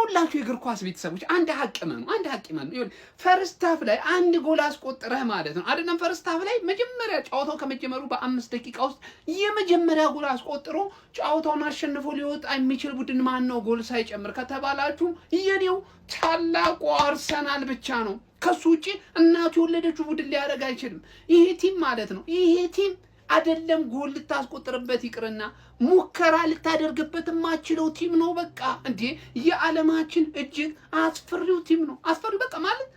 ይኸውላችሁ የእግር ኳስ ቤተሰቦች፣ አንድ ሀቅ መኑ፣ አንድ ሀቅ መኑ። ይኸውልህ፣ first half ላይ አንድ ጎል አስቆጥረህ ማለት ነው አይደለም? First half ላይ መጀመሪያ ጨዋታው ከመጀመሩ በ5 ደቂቃ ውስጥ የመጀመሪያ ጎል አስቆጥሮ ጨዋታውን አሸንፎ ሊወጣ የሚችል ቡድን ማን ነው ጎል ሳይጨምር ከተባላችሁ የኔው ታላቁ አርሰናል ብቻ ነው። ከሱ ውጭ እናቱ የወለደችው ቡድን ሊያደርግ አይችልም። ይሄ team ማለት ነው። ይሄ team አይደለም ጎል ልታስቆጥርበት ይቅርና ሙከራ ልታደርግበት የማትችለው team ነው። በቃ እንዴ፣ የዓለማችን እጅግ አስፈሪው team ነው። አስፈሪው በቃ ማለት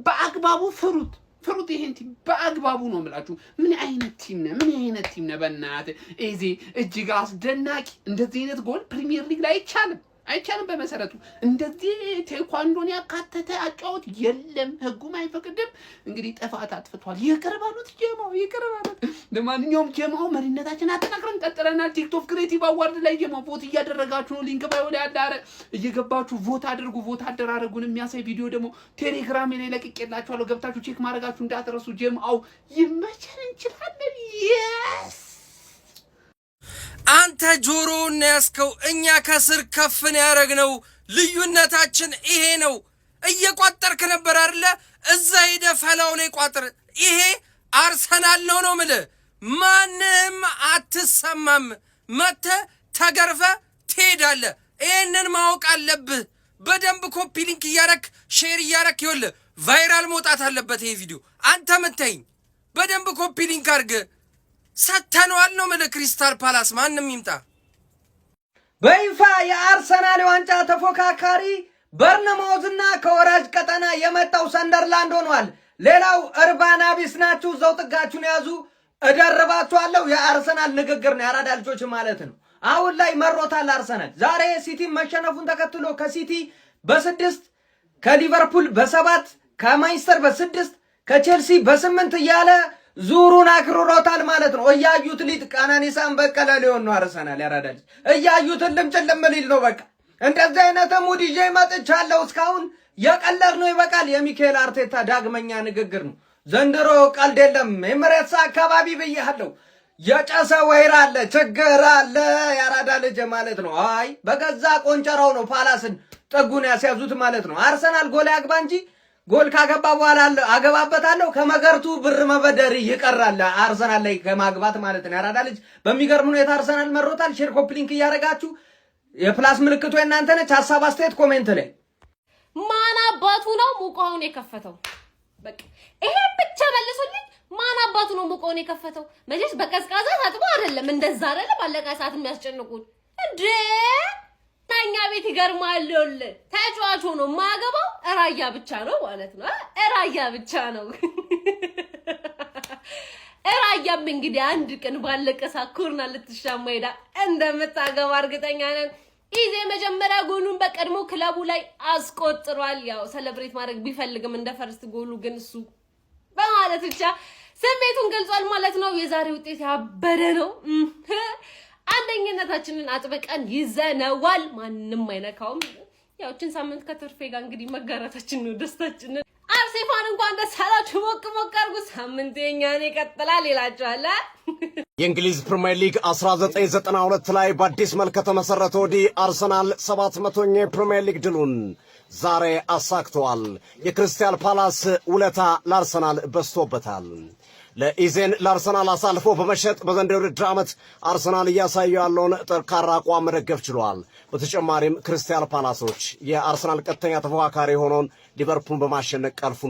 በአግባቡ ፍሩት፣ ፍሩት። ይሄን team በአግባቡ ነው የምላችሁ። ምን አይነት team ነው? ምን አይነት team ነው? በእናትህ ኤዜ እጅግ አስደናቂ። እንደዚህ አይነት ጎል ፕሪሚየር ሊግ ላይ አይቻልም፣ አይቻልም። በመሰረቱ እንደዚህ ቴኳንዶን ያካተተ አጫወት የለም፣ ህጉም አይፈቅድም። እንግዲህ ጥፋት አጥፍቷል። ይቅር በሉት ጀማው፣ ይቅር በሉት። ለማንኛውም ጀማው መሪነታችን አጠናክረን ቀጥለናል። TikTok Creative Award ላይ ጀማው vote እያደረጋችሁ ነው። Link bio ላይ ያለ አረ እየገባችሁ vote አድርጉ። Vote አደራረጉን የሚያሳይ ቪዲዮ ደግሞ ቴሌግራም ላይ ለቅቄላችኋለሁ። ገብታችሁ check ማድረጋችሁ እንዳትረሱ። ጀማው ይመቸን፣ እንችላለን። Yes. አንተ ጆሮውን ያስከው፣ እኛ ከስር ከፍን ያደረግነው ልዩነታችን ይሄ ነው። እየቋጠርክ ነበር አይደለ? እዛ ሄደ ፈላው ላይ ቋጥር። ይሄ አርሰናል ነው ነው ምልህ። ማንም አትሰማም። መተ ተገርፈ ትሄዳለህ። ይሄንን ማወቅ አለብህ። በደንብ copy link እያረክ፣ share እያረክ፣ ይኸውልህ viral መውጣት አለበት ይሄ ቪዲዮ። አንተ ምታይኝ በደንብ copy link አድርግ። ሰተነዋል ነው ምልህ። ክሪስታል ፓላስ ማንም ይምጣ። በይፋ የአርሰናል የዋንጫ ተፎካካሪ በርንማውዝና ከወራጅ ቀጠና የመጣው ሰንደርላንድ ሆኗል። ሌላው እርባና ቢስ ናችሁ። እዛው ጥጋችሁን ያዙ፣ እደርባችኋለሁ። የአርሰናል ንግግር ነው፣ የአራዳ ልጆች ማለት ነው። አሁን ላይ መሮታል አርሰናል። ዛሬ ሲቲ መሸነፉን ተከትሎ ከሲቲ በ6፣ ከሊቨርፑል በ7፣ ከማንቸስተር በ6፣ ከቼልሲ በ8 እያለ ዙሩን አክርሮታል ማለት ነው። እያዩት ሊጥ ቀነኒሳን በቀለ ሊሆን ነው አርሰናል። ያራዳ ልጅ እያዩት እልም ጭልም ሊል ነው። በቃ እንደዚህ አይነት mood ይዤ መጥቻለሁ። እስካሁን የቀለድ ነው ይበቃል። የሚካኤል አርቴታ ዳግመኛ ንግግር ነው። ዘንድሮ ቀልድ የለም። ኤምሬትስ አካባቢ ብያለሁ። የጨሰ ወይራ አለ፣ ችግር አለ። ያራዳ ልጅ ማለት ነው። አይ በገዛ ቆንጨራው ነው ፓላስን ጥጉን ያስያዙት ማለት ነው። አርሰናል ጎል ያግባ እንጂ ጎል ካገባ በኋላ አገባበታለሁ ከመገርቱ ብር መበደር ይቀራል። አርሰናል ላይ ከማግባት ማለት ነው። ያራዳ ልጅ በሚገርም ሁኔታ አርሰናል መሮታል። Share፣ copy link እያደረጋችሁ የ plus ምልክቱ የእናንተ ነች። ሀሳብ አስተያየት comment ላይ። ማን አባቱ ነው ሙቀውን የከፈተው? በቃ ይሄ ብቻ መልሱልኝ። ማን አባቱ ነው ሙቀውን የከፈተው? መቼስ በቀዝቃዛ ታጥቦ አይደለም፣ እንደዛ አይደለም። ባለቀ ሰዓት የሚያስጨንቁን እንዴ። እኛ ቤት ይገርማል። ይኸውልህ ተጫዋች ሆኖ የማያገባው እራያ ብቻ ነው ማለት ነው። እራያ ብቻ ነው። እራያም እንግዲህ አንድ ቀን ባለቀ ሰዓት ኮርና ልትሻማ ሄዳ እንደምታገባ እርግጠኛ ነን። ኢዜ የመጀመሪያ ጎሉን በቀድሞ ክለቡ ላይ አስቆጥሯል። ያው celebrate ማድረግ ቢፈልግም እንደ first ጎሉ ግን እሱ በማለት ብቻ ስሜቱን ገልጿል ማለት ነው። የዛሬ ውጤት ያበደ ነው። አንደኝነታችንን አጥብቀን ይዘነዋል። ማንም አይነካውም። ያው እችን ሳምንት ከትርፌ ጋር እንግዲህ መጋራታችን ነው ደስታችንን። አርሴፋን እንኳን ደስ አላችሁ። ሞቅ ሞቅ አድርጉ። ሳምንት የኛን ይቀጥላል ይላችኋል። የእንግሊዝ ፕሪምየር ሊግ 1992 ላይ በአዲስ መልክ ከተመሠረተ ወዲህ አርሰናል 700ኛ የፕሪምየር ሊግ ድሉን ዛሬ አሳክተዋል። የክሪስታል ፓላስ ውለታ ለአርሰናል በዝቶበታል። ለኢዜን ለአርሰናል አሳልፎ በመሸጥ በዘንድሮው የውድድር ዓመት አርሰናል እያሳዩ ያለውን ጠንካራ አቋም መደገፍ ችሏል። በተጨማሪም ክሪስታል ፓላሶች የአርሰናል ቀጥተኛ ተፎካካሪ የሆነውን ሊቨርፑልን በማሸነፍ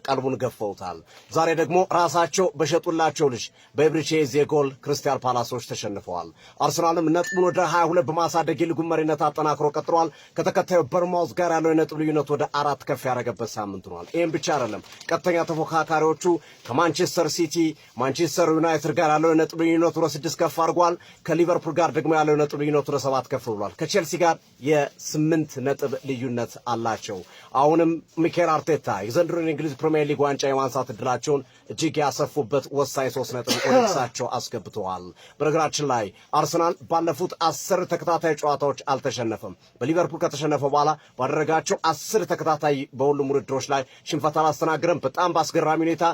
ቀልቡን ገፈውታል። ዛሬ ደግሞ ራሳቸው በሸጡላቸው ልጅ በኤብሪቼ ኤዜ ጎል ክሪስታል ፓላሶች ተሸንፈዋል። አርሰናልም ነጥቡን ወደ 22 በማሳደግ የሊጉን መሪነት አጠናክሮ ቀጥሏል። ከተከታዩ በርንማውዝ ጋር ያለው የነጥብ ልዩነት ወደ 4 ከፍ ያደረገበት ሳምንት ሆኗል። ይህም ብቻ አይደለም። ቀጥተኛ ተፎካካሪዎቹ ከማንቸስተር ሲቲ፣ ማንቸስተር ዩናይትድ ጋር ያለው የነጥብ ልዩነት ወደ 6 ከፍ አድርጓል። ከሊቨርፑል ጋር ደግሞ ያለው የነጥብ ልዩነት ወደ 7 ከፍ ብሏል። ከቼልሲ ጋር የ8 ነጥብ ልዩነት አላቸው። አሁንም ሚኬል አርቴታ የዘንድሮን የእንግሊዝ ፕሪምየር ሊግ ዋንጫ የማንሳት እድላቸውን እጅግ ያሰፉበት ወሳኝ 3 ነጥብ ወደ ኪሳቸው አስገብተዋል። በነገራችን ላይ አርሰናል ባለፉት 10 ተከታታይ ጨዋታዎች አልተሸነፈም። በሊቨርፑል ከተሸነፈ በኋላ ባደረጋቸው 10 ተከታታይ በሁሉም ውድድሮች ላይ ሽንፈት አላስተናገደም። በጣም በአስገራሚ ሁኔታ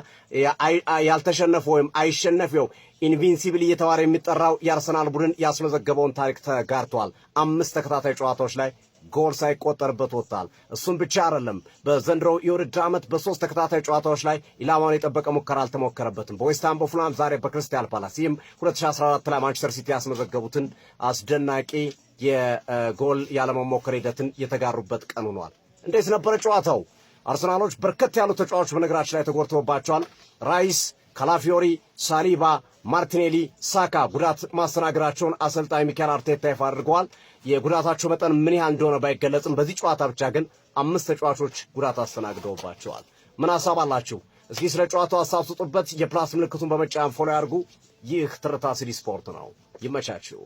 ያልተሸነፈ ወይም አይሸነፈው invincible እየተባለ የሚጠራው የአርሰናል ቡድን ያስመዘገበውን ታሪክ ተጋርተዋል። አምስት ተከታታይ ጨዋታዎች ላይ ጎል ሳይቆጠርበት ወጥቷል። እሱም ብቻ አይደለም። በዘንድሮው የውድድር ዓመት በሶስት ተከታታይ ጨዋታዎች ላይ ኢላማውን የጠበቀ ሙከራ አልተሞከረበትም። በዌስትሃም፣ በፉልሃም፣ ዛሬ በክሪስታል ፓላስ። ይህም 2014 ላይ ማንቸስተር ሲቲ ያስመዘገቡትን አስደናቂ የጎል ያለመሞከር ሂደትን የተጋሩበት ቀን ሆኗል። እንዴት ነበረ ጨዋታው? አርሰናሎች በርከት ያሉ ተጫዋቾች በነገራችን ላይ ተጎድተውባቸዋል። ራይስ፣ ካላፊዮሪ፣ ሳሊባ፣ ማርቲኔሊ፣ ሳካ ጉዳት ማስተናገዳቸውን አሰልጣኝ ሚካኤል አርቴታ ይፋ አድርገዋል። የጉዳታቸው መጠን ምን ያህል እንደሆነ ባይገለጽም በዚህ ጨዋታ ብቻ ግን አምስት ተጫዋቾች ጉዳት አስተናግደውባቸዋል። ምን ሀሳብ አላችሁ? እስኪ ስለ ጨዋታው ሀሳብ ስጡበት። የ plus ምልክቱን በመጫን follow ያድርጉ። ይህ ትርታ ሲዲ ስፖርት ነው። ይመቻችሁ።